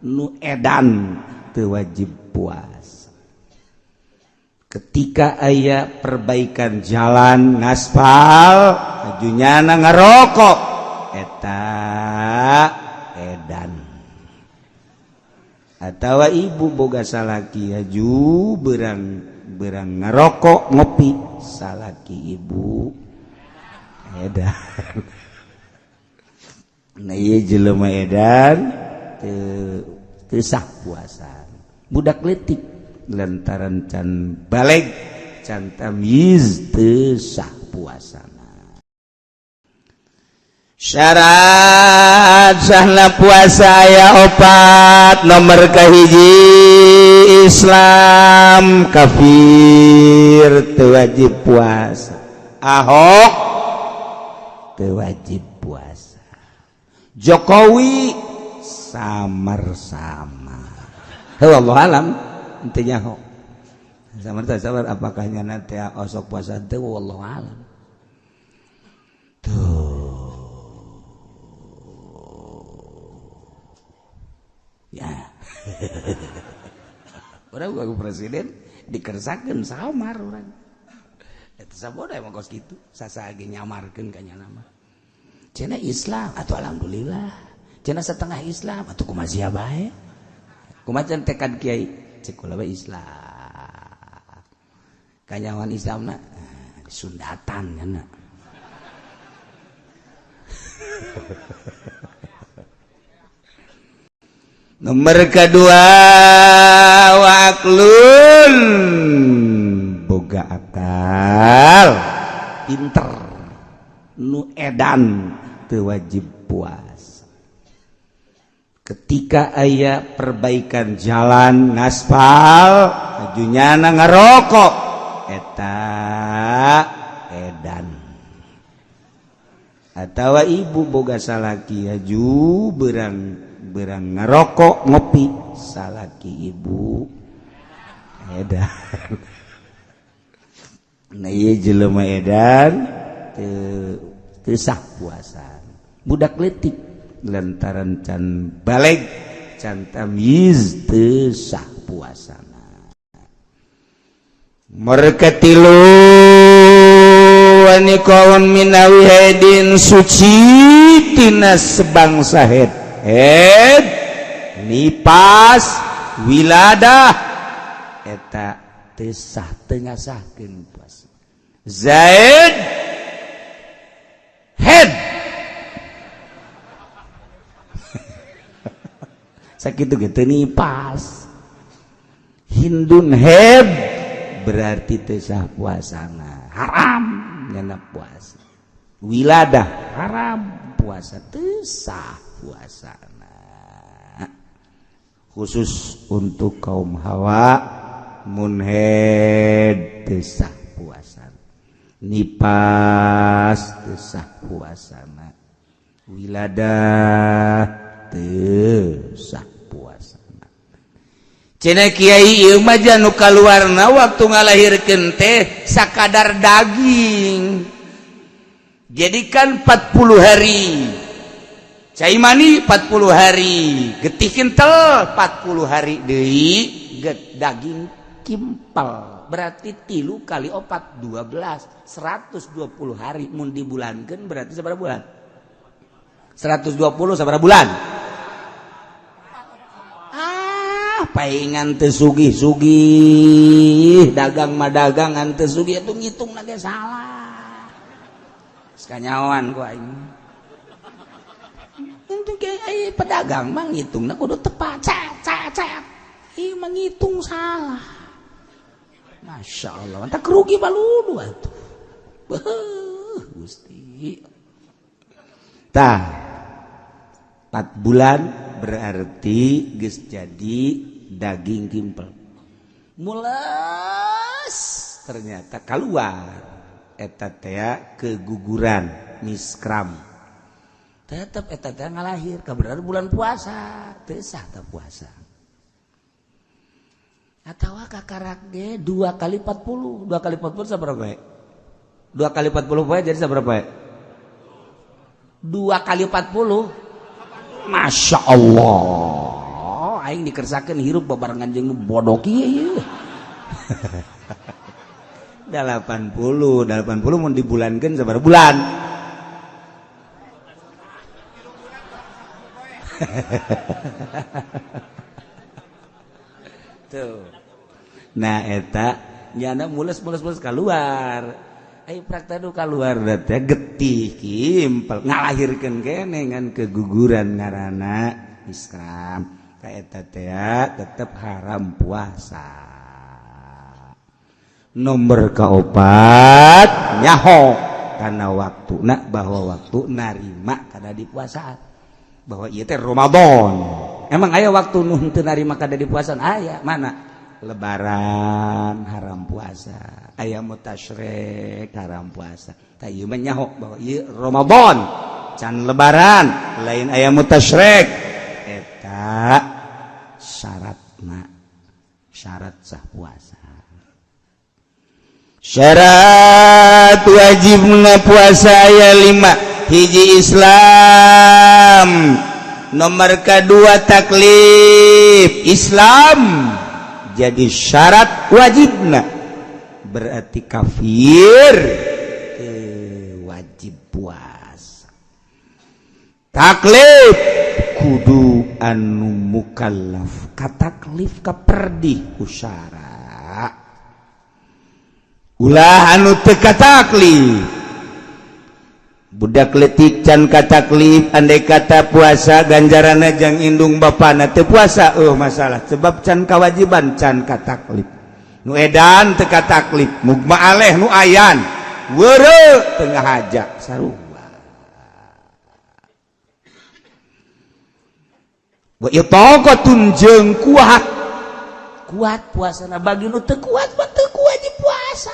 Nu edan teu wajib puasa. Ketika aya perbaikan jalan ngaspal, ajunyana ngarokok, eta edan. Atau ibu boga salaki aju berang berang ngerokok ngopi, salaki ibu edan. Nah, ieu jelema edan teu sah puasa. Budak leutik lantaran can balig, can tamyiz, teu sah puasana. Syarat sahna puasa aya opat. Nomor kahiji, Islam. Kafir teu wajib puasa. Ahok teu wajib puasa. Jokowi samar-samar. Wallahu alam, intinya ho samar samar apakahnya nanti osok puasa teu, wallahu alam. Tuh ya, orang gua presiden dikersakeun samar urang eta saboda emang kos kitu sasa ge nyamarkeun ka nama. Cenah Islam atau alhamdulillah, cenah setengah Islam atau kumaha sia bae, kumaha tekad kiai, cek kula bae Islam kanyawan Islamna sundatan nya. Nomor kedua, waqlun, boga akal pinter. Nu edan teu wajib puasa. Ketika aya perbaikan jalan ngaspal, ajunyana ngarokok, eta edan. Atau ibu boga salaki aju berang berang ngerokok ngopi, salaki ibu edan. Nah, ieu jelema edan teu sah puasa. Budak leutik lantaran can balig, can tamyiz, teu sah puasana. Mereka tilu wanikaun minawi haidin, suci tina sebangsa haid, haid, nipas, wiladah, eta teu sah, teu ngasahkeun puasa. Zaid head sakitu ge teu nipas. Hindun head berarti teu sah puasana, haram nyana puasa. Wiladah haram puasa, teu sah puasana. Khusus untuk kaum hawa, mun haid teu sah puasa, nipas teu sah puasana, wiladah teu sah puasana. Cenah kiai, ieu mah nu kaluarna waktu ngalahirkeun teh sakadar daging. Jadi kan 40 hari cai mani, 40 hari getih kental, 40 hari deui get daging kimpal, berarti tilu kali opat 12, 120 hari. Mun dibulankeun berarti sabaraha bulan? 120 sabaraha bulan? Ah, paingan teu sugih-sugih, dagang mah dagangan teu sugih, itu ngitung lagi salah. Sakanyawan ku aing. Untuk kayak pedagang mah ngitungna kudu tepat, cet cet cet. Ih, menghitung salah. Masya Allah, tak rugi baludu atuh. Beuh, Gusti. Tah, 4 bulan berarti geus jadi daging kimpel. Mules ternyata keluar eta teh keguguran, miskram. Tetep eta teh ngalahir kabenar bulan puasa, teu sah teh puasa. Atau kakarak ge 2 kali 40, 2 kali 40 sabaraha bae? 2 kali 40 poe jadi sabaraha poe? 2 kali 40. Masya Allah. Aing dikersakeun hirup babarengan jeung nu bodoh kieu. 80 80 mun dibulankeun sabaraha bulan? Tuh. Nah eta nyana mules-mules-mules keluar. Ayo praktek nu keluar teh getih kimpel ngalahirkeun kene ngan keguguran ngaranna Islam. Ka eta teh tetep haram puasa. Nomor keopat nyaho karena waktuna bahwa waktu narima kada dipuasaan. Bahwa ieu teh Ramadan. Emang aya waktu nu henteu narima kada dipuasaan? Aya, mana? Lebaran haram puasa, aya mutasyrik haram puasa. Tah ieu mah nyaho bahwa ieu Ramadan, can lebaran, lain aya mutasyrik. Eta syaratna, syarat sah puasa. Syarat wajibna puasa aya 5. Hiji Islam, nomor kedua taklif. Islam jadi syarat wajibna, berarti kafir wajib puasa. Taklif kudu anu mukallaf, kataklif kaperdih ku syara. Ulah anu teu kataklif, budak letik can kataklif, andai kata puasa ganjaranna jang indung bapana teu puasa masalah sebab can kewajiban can kataklif. Nu edan teu kataklif, mugma aleh nu ayan weureu teu ngahaja sarua. Wa itaqatun jeung kuat, kuat puasana bagi nu teu kuat mah teu wajib puasa.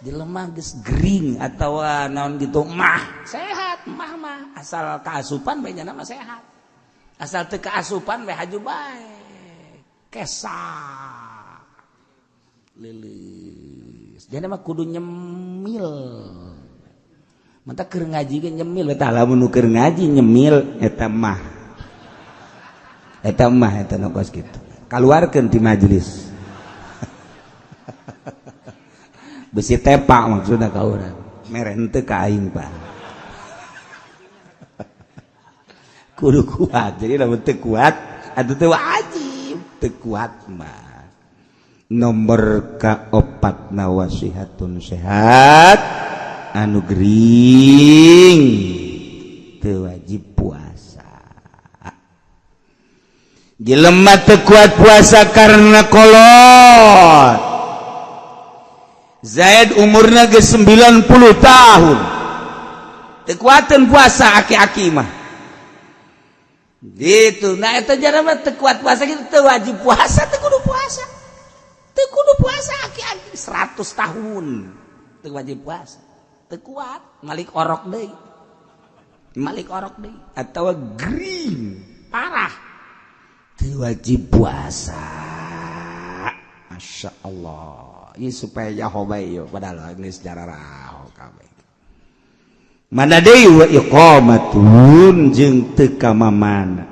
Jelema geus gering atawa naon gitu mah sehat, mah mah asal kaasupan bae nya mah sehat, asal teu kaasupan bae haju bae kesa lilis. Jadi mah kudu nyemil, mata keur ngaji ge nyemil eta lamun nu keur ngaji nyemil eta mah, eta mah eta nu kos kitu kaluarkeun ti majelis. Besi tepak maksudna ka urang mere henteu ka aing pak. Kudu kuat, jadi lamun teu kuat atuh teu wajib, teu kuat mah. Nomor kaopat nawasihatun sehat anu gering teu wajib puasa. Jelema teu kuat puasa karena kolot. Zaid umurna geus 90 tahun. Teu kuateun puasa aki-aki mah. Gitu. Nah eta jarang mah teu kuat puasa gitu teu wajib puasa, teu kudu puasa. Teu kudu puasa aki-aki 100 tahun. Teu wajib puasa. Teu kuat, malik orok deui. Malik orok deui atawa gering, parah. Teu wajib puasa. Masya Allah. Ini supaya nyaho bae ieu padahal geus jararaho kabeh. Mana deui wa iqamatun jeung teu ka mamana.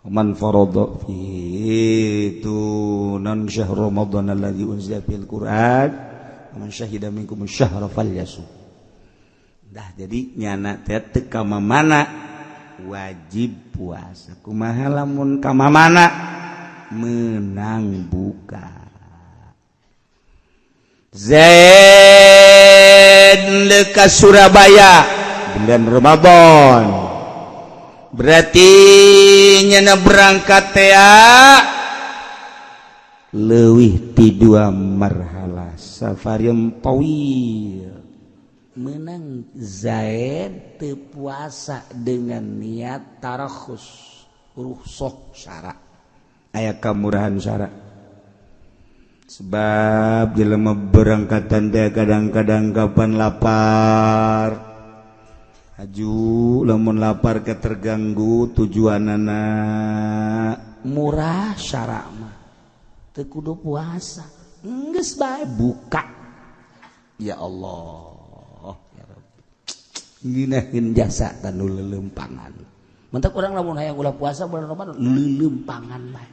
Man farada fi tunan syahr Ramadan alladzi unzila fil Qur'an man syahida minkum syahra falyasum. Dah jadi nyana teh teu ka mamana wajib puasa. Kumaha lamun ka mamana menang buka. Zaid ke Surabaya bulan Ramadan, berarti nyana berangkat teh leuwih ti dua marhalah safarium tawil. Menang Zaid teu puasa dengan niat tarakhus rukhsah syara, aya kamurahan syara. Sebab jelema berangkatan teh kadang-kadang kapan lapar haju, lamun lapar keterganggu tujuanana murah syara mah teu kudu puasa geus bae buka. Ya Allah ya Rabbi, ngeunaheun jasa tanu lelempangan Mentak urang lamun hayang ulah puasa bulan Ramadan leuleumpangan bae.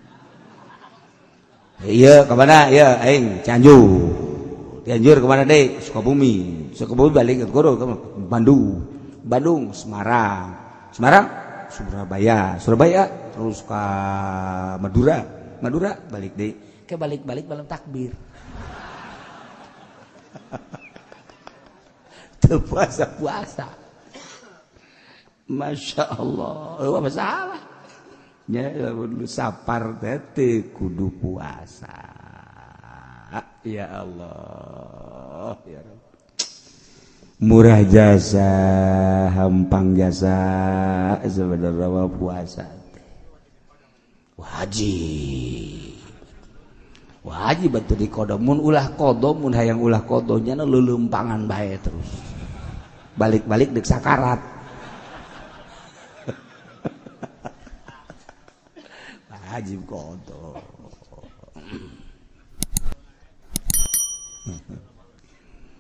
Iya, ke mana? Iya, aing Cianjur. Cianjur kemana deh? Sukabumi. Sukabumi balik ke Goro, ke Bandung. Bandung, Semarang. Semarang, Surabaya. Surabaya terus ke Madura. Madura balik deh. Ke balik-balik malam takbir. Teu puasa-puasa. Masya Allah, apa masalah? Nya lamun sapar teh kudu puasa. Ya Allah, ya Rabb. Murah jasa, hampang jasa sebenarnya mah puasa teh. Wajib. Wajib atuh diqodo mun ulah qado mun hayang ulah qado nya leuleumpangan bae terus. Balik-balik deuk sakarat. Wajib qado.